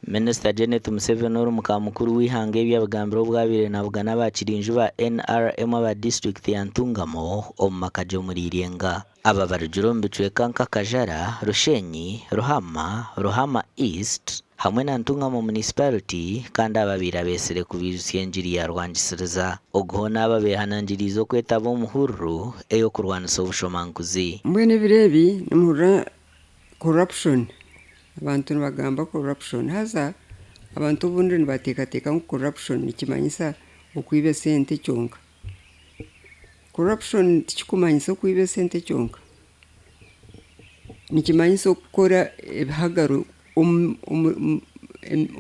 Minisita Janet Museveni ori muka mukuru w'eihanga ebi abigambire obu abaire nabugana aba Kirinju ba NRM aba disiturikiti ya Ntungamo omu maka gye omuri Irenga. Aba barugire omu bicweka nka Kajara, Rushenyi, Ruhama, Ruhama East hamwe na Ntungamo Municipality kandi aba abaire abeetsire kubaijutsya engiri ya rwangisiriza. Ogu hoona aba abeehanangiriize okwetaba omu hururu ey'okurwanisa obushomankuzi. Mbwenu ebiro ebi nimuhurira Corruption, abantu nibagamba corruption haza abantu obundi nibateekateeka ngu corruption nikimanyisa okwiba esente kyonka. Corruption tikikumanyisa okwiba esente kyonka, nikimanyisa okukora ebihagaro omu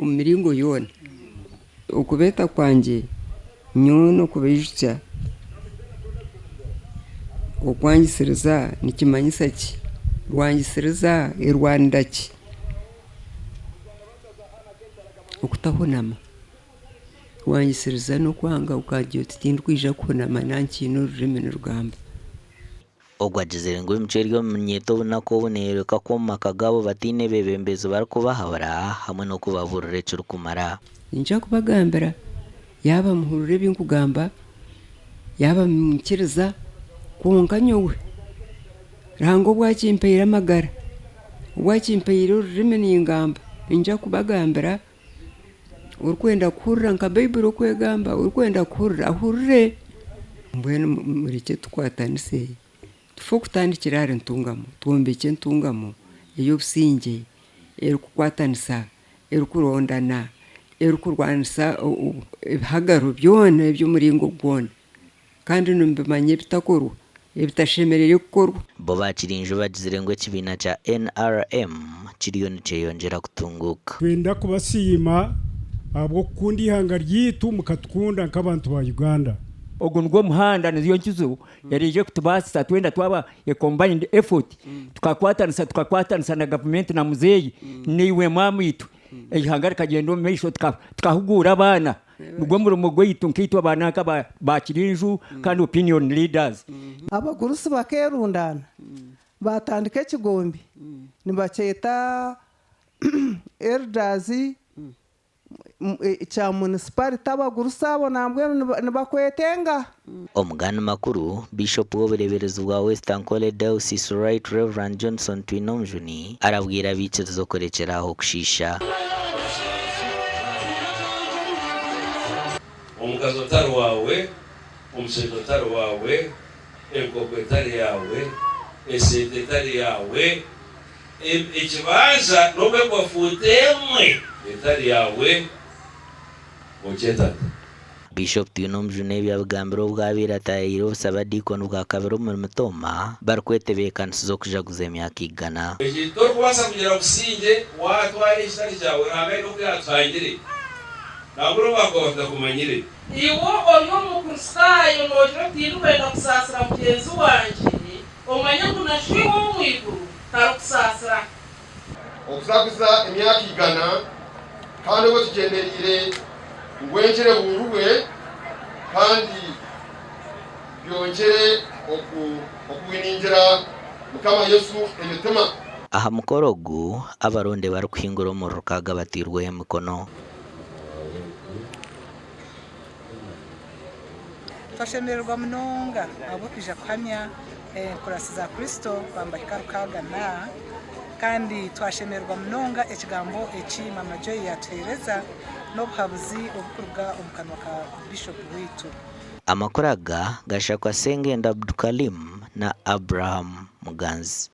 miringo yoona. Okubeeta kwangye nyowe n'okubaijutsya okwangisiriza nikimanyisa ki? Rwangisiriza erwanira ki? Okutahunama. Rwangisiriza n'okwanga okagira oti tindikwija kuhunama nankiine orurimi nirugamba. Ogwo agizire ngu emicwe eri omu minyeeto obunaku obu neeyoreka ku omu maka gaabo bataine beebembezi barikubahabura hamwe n'okubabuurira ekirikumara. Niinyija kubagambira yaaba muhurira ebi nkugamba, yaaba munyikiriza, kwonka nyowe Ruhanga obu akimpaire amagara, obu akimpaire orurimi ningamba, niinyija kubagambira, orikwenda kuhurira nka Baiburi oku egamba, orikwenda kuhurira ahurire. Mbwenu murekye tukwatanise tufe okutandikira ahari Ntungamo, twombekye Ntungamo ey'obusingye, erikukwatanisa, erikurondana, erikurwanisa ebihagaro byona eby'omuringo gwona kandi nimubimanya ebitakorwa, ebitashemereire kukorwa. Bo ba Kirinju bagizire ngu ekibiina kya NRM kiriyo nikyeyongyera kutunguuka. Twenda kubasiima ahabw'okukunda eihanga ryaitu mukatukunda nk'abantu ba Uganda. Ogu nigwo muhanda niyo nkizo eraije kutubaasisa twena twaba a combined effort tukakwatanisa tukakwatanisa na gavumenti na muzeeyi naiwe maama itwe eihanga rikagyenda omu maisho tukahuguura abaana nigwo murimo gwaitu nkaitwe abaana nka ba Kirinju kandi opinion leaders. Abagurusi bakeerundaana baatandika ekigombe nibakyeta Elders kya munisiparite abagurusi abo nambwenu nibakwetenga. Omugani makuru, Biishopu w'obureeberezi bwa West Ankole Diocese Right Rev Johnson Twinomujuni arabwire abaikiriza okurekyera aho kushiisha. Omukazi otari waawe, omushaija otari waawe, enkoko etari yaawe, esente etari yaawe, Ekibanja n'obu ekuba fuuta emwe etari yaawe, okyetanta. Bishop Twinomujuni ebi abigambire obu abaire ataayaire obusabadiikoni bwa kabiri omuri Mitooma barikwetebeekanisiza okujaguza emyaka igana. Eki torikubaasa kugira busingye waatwara ekitari kyawe. Ruhanga aine oku yaatuhangire. Nangwa n'obu baakuba batakumanyire. Iwe ori Omukristaayo noogira oti, Tindikwenda kusaasira mugyenzi wangye, omanye ngu na Shoiwe ow'omu iguru tarikusaasira. Okujaguza emyaka igana kandi obwo tugyendereire ngu engyere ebuururwe kandi byongyere okuwiningira Mukama Yesu emitima. Aha mukoro ogu, abaronde barikuhingura omuri Rukaaga batairweho emikono. Twashemererwa munonga ahabw'okwija kuhamya enkurasi za Kristo kwambahika 64 kandi twashemererwa munonga ekigambo eki Mama Joy yatuhereza n'obuhabuzi obukuruga omu kanwa ka Bishop waitu. Amakuru aga gashakwa Sengendo Abdukalim na Abraham Muganzi.